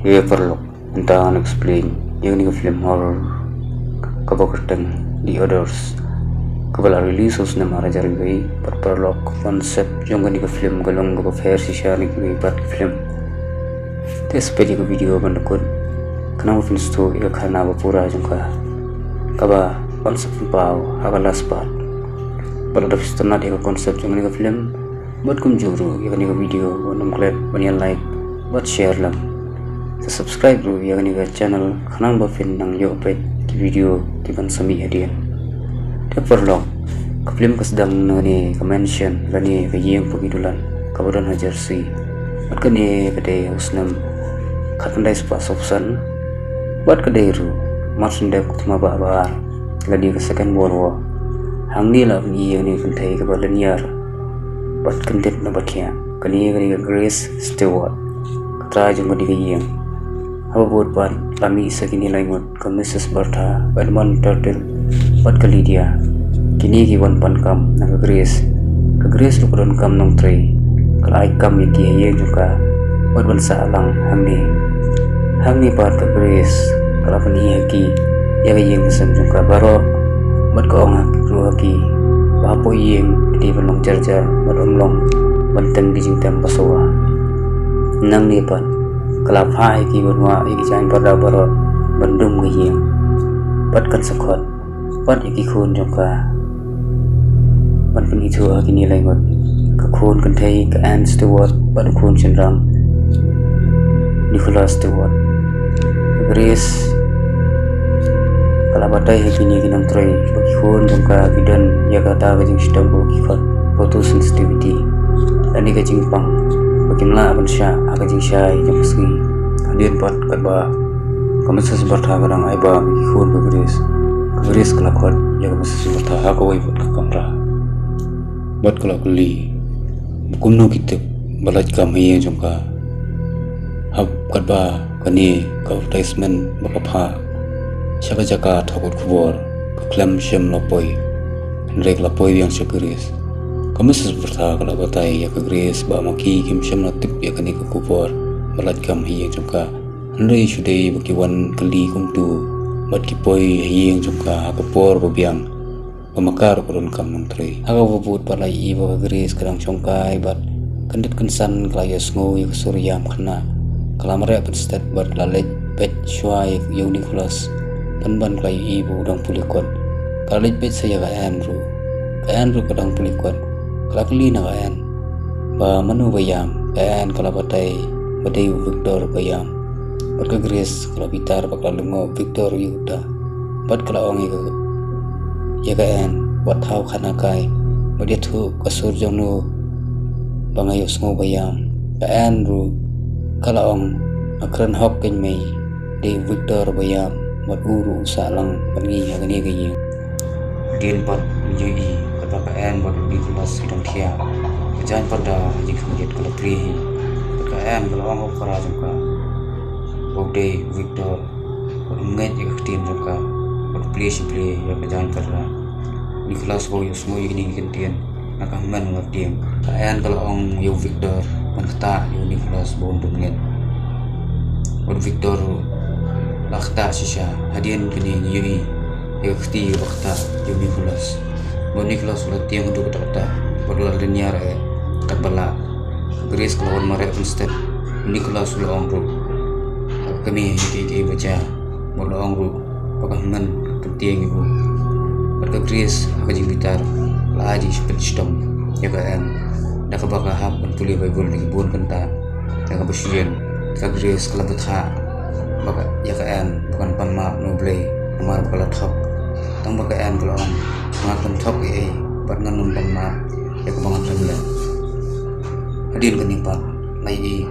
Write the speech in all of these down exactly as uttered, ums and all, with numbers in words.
Ïa paralok, mynta ngan explain ïa kane ka film horror kaba kyrteng The Others, kaba la release ha u snem ar hajar wei. Bad paralok, concept jong kane ka film ka long kaba pher shisha na kiwei pat ki film. Te sa peit ïa ka video ban da kut, khnang ba phin sngewthuh ïa ka khana ba pura jong ka, kaba wan sa pynpaw ha ka last part. Bad lada phi sngewtynnat ïa ka concept jong kane ka film, bad kumjuh ruh ïa kane ka video, wat nym klet ban ïa like bad share lang. Sa subscribe ruh ïa kane ka channel, khnang ba phin nang ïoh peit ki video kiban sa mih hadien. Te paralok, ka film ka sdang na kane ka mansion lane ka ïing pyndonkam kaba don ha Jersey. Bad kane ka dei ha u snem khatkhyndai spah sawphew san. Bad ka dei ruh mar shen dep ka thma bah ba ar lane ka Second World War. Hangne la pyni ïa kane ka kynthei kaba lyniar bad kyndit na ba thiah. Kane ka dei ka Grace Stewart, ka trai jong kane ka ïing. Haba bud pat la mih sa kine lai ngut, ka Missus Bertha, Edmund Turtle bad ka Lydia. Kine ki wan pan kam na ka Grace. Ka Grace ruh ka donkam nongtrei, ka la ai kam ïa ki ha ïing jong ka bad ban sah lang hangne. Hangne pat ka Grace ka la pyni ha ki ïa ka ïing ka sem jong ka baroh, bad ka ong ha ki, ruh ha ki, ba hapoh ïing ka dei ban long jar jar bad ym long ban tem ki jingtem ba sawa. Nangne pat ka la phah ïa ki ban wah ïa ki jaiñ parda baroh ban dum ka ïing. Bad kan sa khot pat ïa ki khun jong ka ban pynithuh ha kine lai ngut. Ka khun kynthei ka Anne Stewart bad u khun shynrang Nicholas Stewart. Ka Grace ka la batai ha kine ki nongtrei ba ki khun jong ka ki don ïa kata ka jingshitom ba ki khot photosensitivity, lane ka jingpang ba kim lah ban shah ha ka jingshai jong ka sngi. Hadien pat katba ka Missus Bertha ka dang ai bam ïa ki khun ka Grace, ka Grace ka la khot ïa ka Missus Bertha ha kawei pat ka kamra bad ka la kylli ba kumno ki tip ba lait kam ha ïing jong ka. Hap katba kane ka advertisement ba ka phah sha ka jaka thok khubor ka khlem shym la poi, hynrei ka la poi biang sha ka Grace. Ka Missus Bertha ka la batai ïa ka Grace ba ma ki kim shym la tip ïa kane ka khubor ba lait kam ha ïing jong ka. Hynrei shu dei ba ki wan kylli kumtu bad ki poi ha ïing jong ka ha ka por ba biang, ba ma ka ruh ka donkam nongtrei. Ha kaba bud pat la ïohi ba ka Grace ka dang shongkai bad kyndit kynsan, ka la ïohsngew ïa ka sur ïam khynnah. Ka la mareh pynstet bad ka la leit beit shuwa ïa u Nicholas, pynban ka la ïohi ba u dang pule kot. Ka la leit beit sa ïa ka Anne ruh. Ka Anne ruh ka dang pule kot. Ka la kylli na ka Anne ba mano ba ïam. Ka Anne ka la batai ba dei u Victor ba ïam. Bad ka Grace ka la bitar bad ka la lyngngoh Victor ïa uta. Bad ka la ong ïa ka, ïa ka Anne, wat thaw khana kai, bad ïathuh ka sur jong no ba nga ïohsngew ba ïam. Ka Anne ruh ka la ong, nga kren hok kein mei, dei u Victor ba ïam, bad u ruh u sah lang bad ngi ha kane ka ïing. Hadien pat ngi ïohi katba ka Anne bad u Nicholas ki dang thiah, ka jaiñ parda ha jingkhangïit ka la plie hi. Bad ka Anne ka la ong ha u para jong ka ba u dei u Victor. Bad um ngeit ïa ka ktien jong ka, bad u plie shi plie ïa ka jaiñ parda. U Nicholas ba u ïohsngew ïa kine ki kyntien, na ka hynmen u la tieng. Ka Anne ka la ong ïa u Victor ban ktah ïa u Nicholas ba un ym ngeit. Bad u Victor ruh la ktah shisha. Hadien kane ngi ïohi ïa ka kti ba ktah ïa u Nicholas. Bad u Nicholas u la tieng haduh katta katta bad u la lyniar eh katba lah. Ka Grace ka la wan mareh pynstet. U Nicholas u la ong ruh ha ka kmie ïa kiei kiei ba jia, bad u la ong ruh ba ka hynmen ka kyntieng ïa u. Bad ka Grace ha ka jingbitar ka la ai jingpynshitom ïa ka Anne da kaba ka hap ban pule Baibl da ki bun kynta. Da kaba shu ïeng ka Grace ka la bthah ba ka, ïa ka Anne ba kan pan map na U Blei namar ba ka la thok. Tang ba ka Anne ka la ong, nga khlem thok ei ei bad ngan ym pan map ïa kaba nga khlem leh. Hadien kane pat la ïohi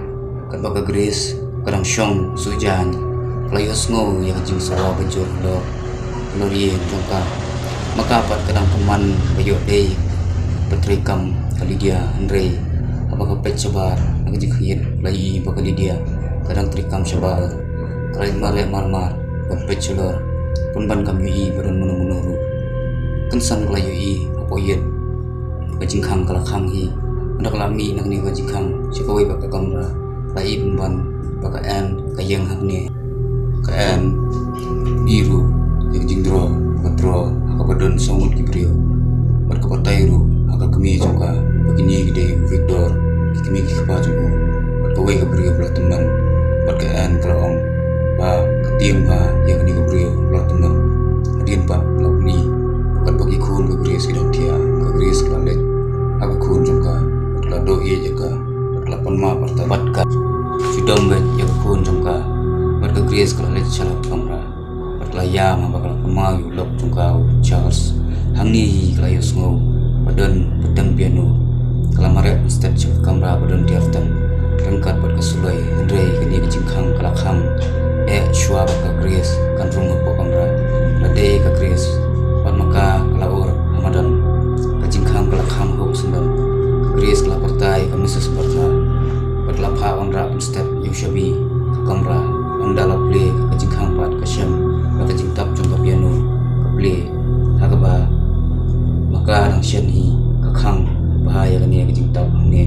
katba ka Grace ka dang shong suh jaiñ, ka la ïohsngew ïa ka jingsawa ba jur halor, halor ïing jong ka. Ma ka pat ka dang kynmaw ba ïoh dei ba treikam ka Lydia, hynrei haba ka peit shabar na ka jingkhangïit la ïohi ba ka Lydia ka dang treikam shabar. Ka la mareh mar mar ban peit shalor, pynban kam ïohi ba don mano mano ruh. Kynsan ka la ïohi hapoh ïing ka jingkhang ka la khang hi. Hynda ka la mih na kane ka jingkhang sha kawei pat ka kamra, la ïohi pynban Ba ka Anne ka ïeng hangne. Ka Anne i ruh ïa ka jingdro, ka dro ha kaba don saw ngut ki briew. Bad ka batai ruh ha ka kmie jong ka ba kine ki dei u Victor, ki kmie ki kpa jong u. Bad kawei ka briew ba la tymmen. Bad ka Anne ka la ong ba ka tieng bha ïa kane ka briew ba la tymmen. Hadien pat la pyni ba katba ki khun ka Grace ki dang thiah, ka Grace ka la leit ha ka khun jong ka bad ka la doh ïeit ïa ka. Bad ka la pan map artat bad ka shu dom beit ïa ka khun jong ka. Bad ka Grace ka la leit sha la ka kamra. Bad ka la ïam haba ka la kynmaw ïa u lok jong ka u Charles. Hangne hi ka la ïohsngew ba don ba tem piano. Ka la mareh pynstet sha ka kamra ba don tiar tem ryngkat bad ka suloi, hynrei kane ka jingkhang ka la khang eh shuwa ba ka Grace kan rung hapoh kamra. La dei ka Grace bad ma ka ka la ur ha madan. Ka jingkhang ka la khang hapoh syndon. Ka Grace ka la pyrta ïa ka Missus Bertha bad ka la phah wanrah pynstet ïa u shabi ka kamra. Ynda la plie ka jingkhang pat ka shem ba ka jingtap jong ka piano ka plie ha kaba ma ka dang shen hi ka khang bha ïa kane ka jingtap hangne.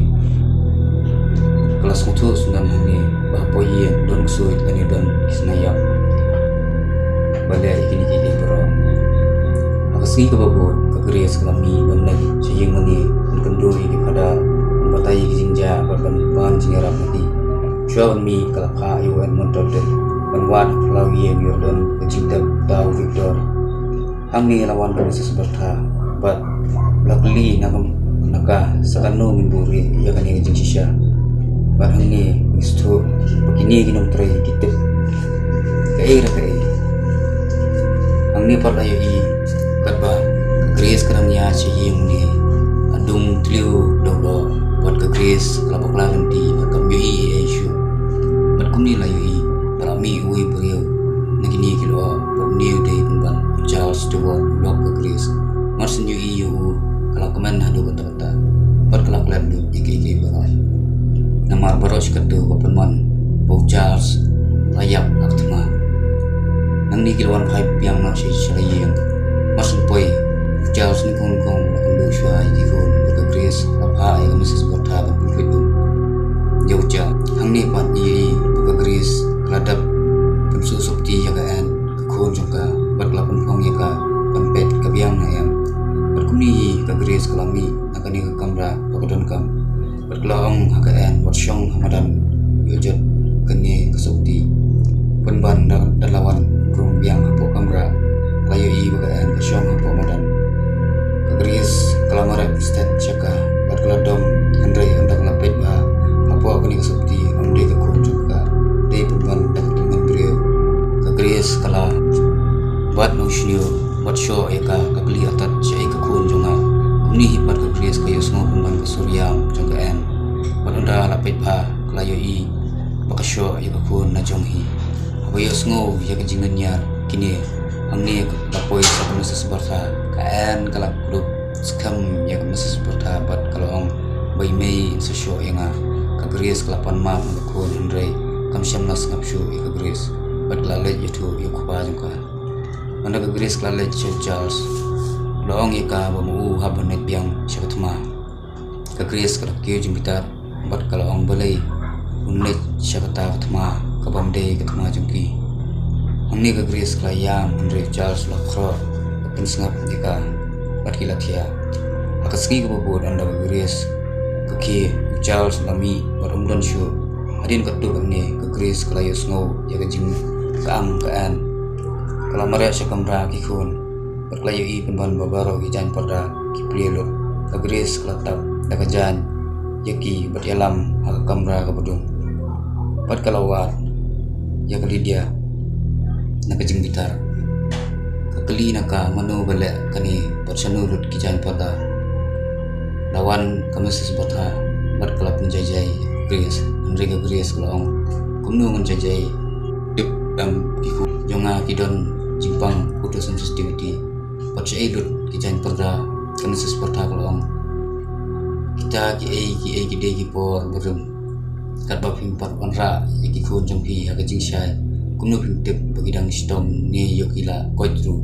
Ka la sngewthuh syndon hangne ba hapoh ïing don ksuid lane don ki sngewsih ba leh ïa kine kiei baroh. Ha ka sngi kaba bud ka Grace ka la mih ban leit sha ïing mane ban kynduh ïa ki phadar, ban batai ïa ki jingjia bad ban pan jingïarap na ki. Shuwa ban mih ka la phah ïa u Edmund Totten ban wad ha phyllaw ïing ïoh don ka jingtep da u Victor. Hangne la wan ka Missus Bertha bad la kylli na ka, na ka sa kano ngin buhrieh ïa kane ka jingshisha. Bad hangne ngi sngewthuh ba kine ki nongtrei ki tip kaei re kaei. Hangne pat la ïohi katba ka Grace ka dang ïaid sha ïing ne, ka dung thliew dewdoh bad ka Grace ka la bakla lynti bad kam ïohi ei ei shuh. Bad kumne la ïohi ba la mih uwei u briew na kine ki lyoh bad une u dei pynban u Charles Stewart u lok ka Grace. Mar shen ïohi ïa u ka la kmen haduh katta katta bad ka la klet lut ïa kiei kiei baroh. Namar baroh shi katto ka pynban ba u Charles la ïap ha ka thma. Nangne ki la wan phai biang noh sha, sha la ïing. Mar shen poi u Charles nyngkong nyngkong u la kynduh shuwa ïa ki khun, bad ka Grace la phah ïa ka Missus Bertha ban pynkhwit ïa u Charles. Hangne pat ngi ïohi ba ka Grace ka la dep pynsuh sopti ïa ka Anne, ka khun jong ka, bad ka la pynphong ïa ka ban peit ka biang ne em. Bad kumne hi ka Grace ka la mih na kane ka kamra ba ka donkam. Bad ka la ong ha ka Anne, wat shong ha madan, ïoh jot kane ka sopti. Pynban da, da la wan rung biang hapoh kamra, ka la ïohi ba ka Anne ka shong hapoh madan. Ka Grace ka la mareh pynstet sha ka bad ka la dom, hynrei ynda ka la peit bha hapoh kane ka sopti, ym dei ka khun jong ka, dei pynban da ka tymmen briew. Ka Grace ka la bat na u shñiuh bad shoh ïa ka, ka kylli artat shaei ka khun jong nga. Kumne hi pat ka Grace ka ïohsngew pynban ka sur ïam jong ka Anne. Bad ynda la peit bha ka la ïohi ba ka shoh ïa ka khun na jong hi. Haba ïohsngew ïa ka jinglynñiar kine, hangne ka la poi sha ka Missus Bertha. Ka Anne ka la kdup skhem ïa ka Missus Bertha bad ka la ong ba i mei in sa shoh ïa nga. Ka Grace ka la pan map na ka khun hynrei kam shym la sngap shuh ïa ka Grace bad ka la leit ïathuh ïa u kpa jong ka. Ynda ka Grace ka la leit sha u Charles, la ong ïa ka ba ma u hap ban leit biang sha ka thma. Ka Grace ka la kiew jingbitar bad ka la ong balei un leit sha kata ka thma kabym dei ka thma jong ki. Hangne ka Grace ka la ïam hynrei u Charles u la khroh ban pynsngap ïa ka bad ki la thiah. Ha ka sngi kaba bud ynda ka Grace ka khie, u Charles u la mih bad um don shuh. Hadien katto katne ka Grace ka la ïohsngew ïa ka jingkang ka Anne. Ka la mareh sha kamra ki khun bad ka la ïohi pynban ba baroh ki jaiñ parda ki plie lut. Ka Grace ka la tap da ka jaiñ ïa ki bad ïalam ha ka kamra kaba dum. Bad ka la wad ïa ka Lydia na ka jingbitar. Ka kylli na ka mano ba leh kane bad shano lut ki jaiñ parda. La wan ka Missus Bertha bad ka la pynjai jai Grace, hynrei ka Grace ka la ong, kumno ngan jai jai? Tip dang ki khun jong nga ki don jingpang photosensitivity. Bad shaei lut ki jaiñ parda? Ka Missus Bertha ka la ong, kita kiei kiei ki dei ki por barim. Katba phim pat wanrah ïa ki khun jong phi ha ka jingshai, kumno phim tip ba ki dang shitom ne ïoh ki la koit ruh.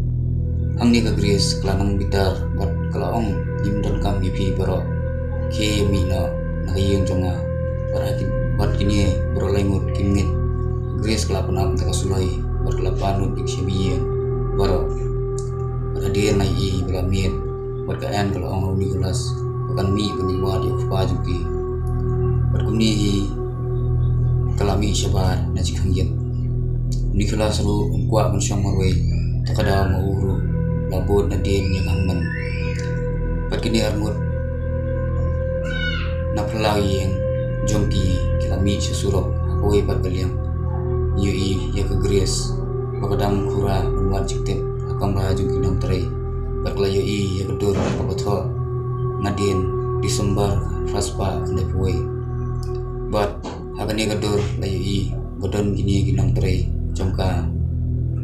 Hangne ka Grace ka la nang bitar bad ka la ong, ngim donkam ïa phi baroh. Khie mih noh na ka ïing jong nga. Bad ha ki, bad kine baroh lai ngut kim ngeit Ka la pynap da ka suloi bad ka la pan lut ïa ki shaba ïing baroh. Bad hadien lai ïa i ba la miet bad ka Anne ka la ong ha u Nicholas ba kan mih ban ïa wad ïa u kpa jong ki. Bad kumne hi ka la mih shabar na jingkhang ïit. U Nicholas ruh um kwah ban shong marwei, te ka daw ma u ruh la bud nadien ïa ka hangman. Bad kine arngut na phyllaw ïing jong ki ki la mih sha surok ha kawei pat ka liang. Ïohi ïa ka Grace ba ka dang khura ban wad jingtip ha kamra jong ki nongtrei. Bad ka la ïohi ïa ka dur kaba thoh nadien December phra spah khyndai phew wei. Bad ha kane ka dur la ïohi ba don kine ki nongtrei jong ka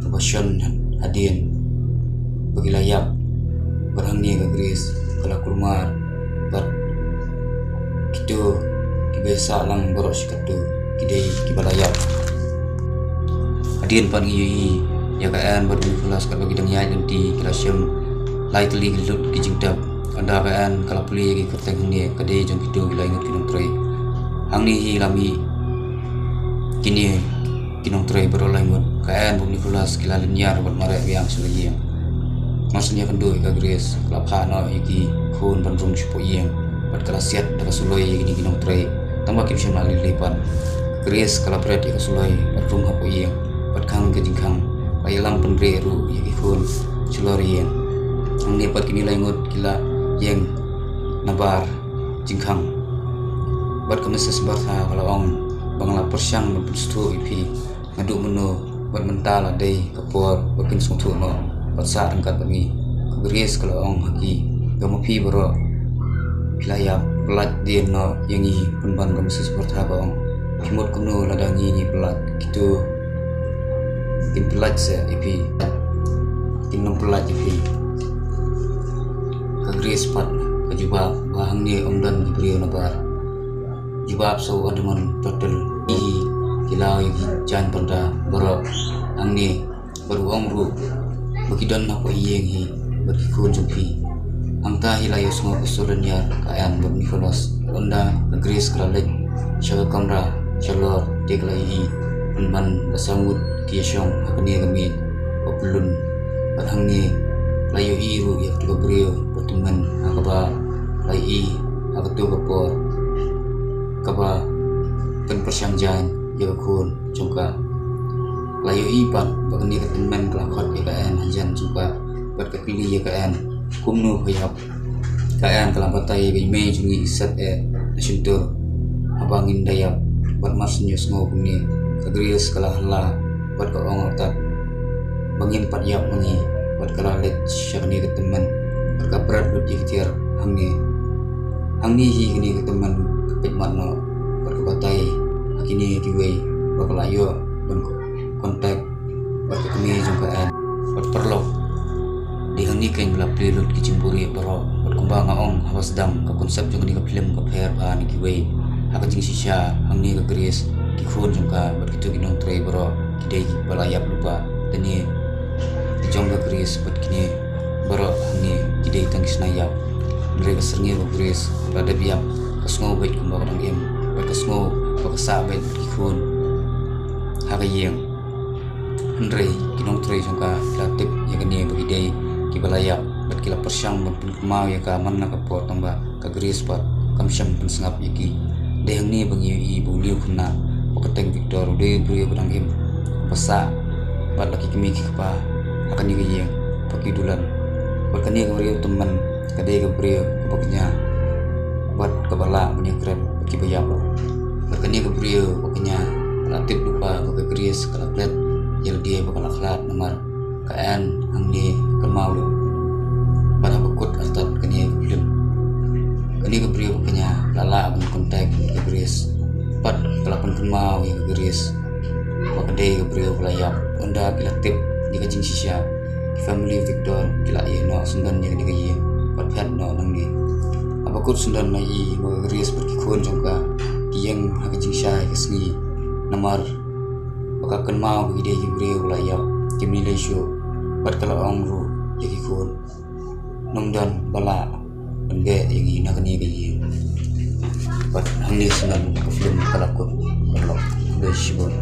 kaba shon hadien ba ki la ïap. Bad hangne ka Grace ka la kulmar bad kito kiba ïasah lang baroh shi katto ki dei kiba la ïap. Hadien pat ngi ïohi ïa ka Anne bad u Nicholas katba ki dang ïaid lynti ki la shem lai tylli ki lut ki jingtep. Ynda ka Anne ka la plie ïa ki kyrteng hangne ka dei jong kito ki lai ngut ki nongtrei. Hangne hi la mih kine ki nongtrei baroh lai ngut. Ka Anne bad u Nicholas ki la lynñiar bad mareh biang sha la ïing. Mar shen ïakynduh ïa ka Grace ka la phah noh ïa ki khun ban rung shapoh ïing bad ka la siat da ka suloi ïa kine ki nongtrei tangba kim shym la lei lei pat. Ka Grace ka la bret ïa ka suloi bad rung hapoh ïing bad khang ka jingkhang. Ka la ïalam pynrieh ruh ïa ki khun shalor ïing. Hangne pat kine lai ngut ki la ïeng nabar jingkhang. Bad ka Mrs Bertha ka la ong ba nga la pyrshang ban pynsngewthuh ïa phi. Naduh mynno bad mynta la dei ka por ba phin sngewthuh noh bad sah ryngkat bad ngi. Ka Grace ka la ong ha ki, ba ma phi baroh phi la ïap, pyllait dien noh ïa ngi pynban. Ka Mrs Bertha ka ong, phi mut kumno lada ngi ngi pyllait? Kito kin pyllait seh ïa phi, kin nym pyllait ïa phi. Ka Grace pat ka jubab ba hangne ym don ki briew nabar. Jubab sa u Edmund Tuttle, hi ki law ïa ki jaiñ parda baroh hangne bad u ong ruh ba ki don hapoh ïing hi bad ki khun jong phi. Hangta hi la ïohsngew ka sur lynñiar ka Anne bad u Nicholas. Ynda ka Grace ka la leit sha ka kamra shalor te ka la ïohi pynban ba saw ngut ki ïashong ha kane ka miej ba pyllun. Bad hangne la ïohi ruh ïa katu ka briew ba tymmen ha kaba la ïohi ha katu ka por kaba pynpyrshang jaiñ ïa ka khun jong ka. La ïohi pat ba kane ka tymmen ka la khot ïa ka Anne hajan jong ka bad ka kylli ïa ka Anne, kumno pha ïap? Ka Anne ka la batai ba i mei jong ngi i set eh na shyntur haba ngin da ïap. Bad mar shen ïohsngew kumne ka Grace ka la halla bad ka ong artat ba ngim pat ïap ma ngi. Bad ka la leit sha kane ka tymmen bad ka bret lut ïa ka tiar hangne. Hangne hi kane ka tymmen ka peit mat noh bad ka batai ha kine kiwei ba ka la ïoh ban contact bad ka kmie jong ka Anne. Bad paralok, dei hangne keiñ ba la plie lut ki jingbuhrieh baroh. Bad kumba nga ong haba sdang, ka concept jong kane ka film ka pher bha na kiwei. Ha ka jingshisha hangne ka Grace, ki khun jong ka bad kito ki nongtrei baroh ki dei kiba la ïap lypa. Kane ka jong ka Grace bad kine baroh hangne ki dei tang ki shna ïap. Hynrei ka syrngiew ka Grace ka la dep ïap, ka sngew beit kumba ka dang im bad ka sngew ba ka sah beit bad ki khun ha ka ïing. Hynrei ki nongtrei jong ka ki la tip ïa kane ba ki dei kiba la ïap bad ki la pyrshang ban pynkynmaw ïa ka man la ka por, tangba ka Grace pat kam shym pynsngap ïa ki. Dei hangne ba ngi ïohi ba u Liu Khynnah ba kyrteng Victor u dei u briew ba dang im, ba sah bad la ki kmie ki kpa ha kane ka ïing ba ki dulan. Bad kane ka briew tymmen ka dei ka briew kaba kñia bad kaba lah ban ïakren bad kiba ïap. Bad kane ka briew ba kñia ka la tip lypa ba ka Grace ka la klet ïa lade ba ka la khlad namar ka Anne hangne ka kynmaw lut bad haba kut artat kane ka film. Kane ka briew ba kñia ka la lah ban contact bad ka Grace bad ka la pynkynmaw ïa ka Grace ba ka dei ka briew ba la ïap. Ynda ki la tip ïa ka jingshisha, ki family Victor ki la ïeh noh syndon ïa kane ka ïing bad phet noh nangne. Haba kut syndon la ïohi ba ka Grace bad ki khun jong ka ki ïeng ha ka jingshai ka sngi namar ba ka kynmaw ba ki dei ki briew ba la ïap. Kim lei lei shuh bad ka la ong ruh ïa ki khun, ym don ba lah ban beh ïa ngi na kane ka ïing. Bad hangne syndon ka film ka la kut. Paralok, khublei shibun.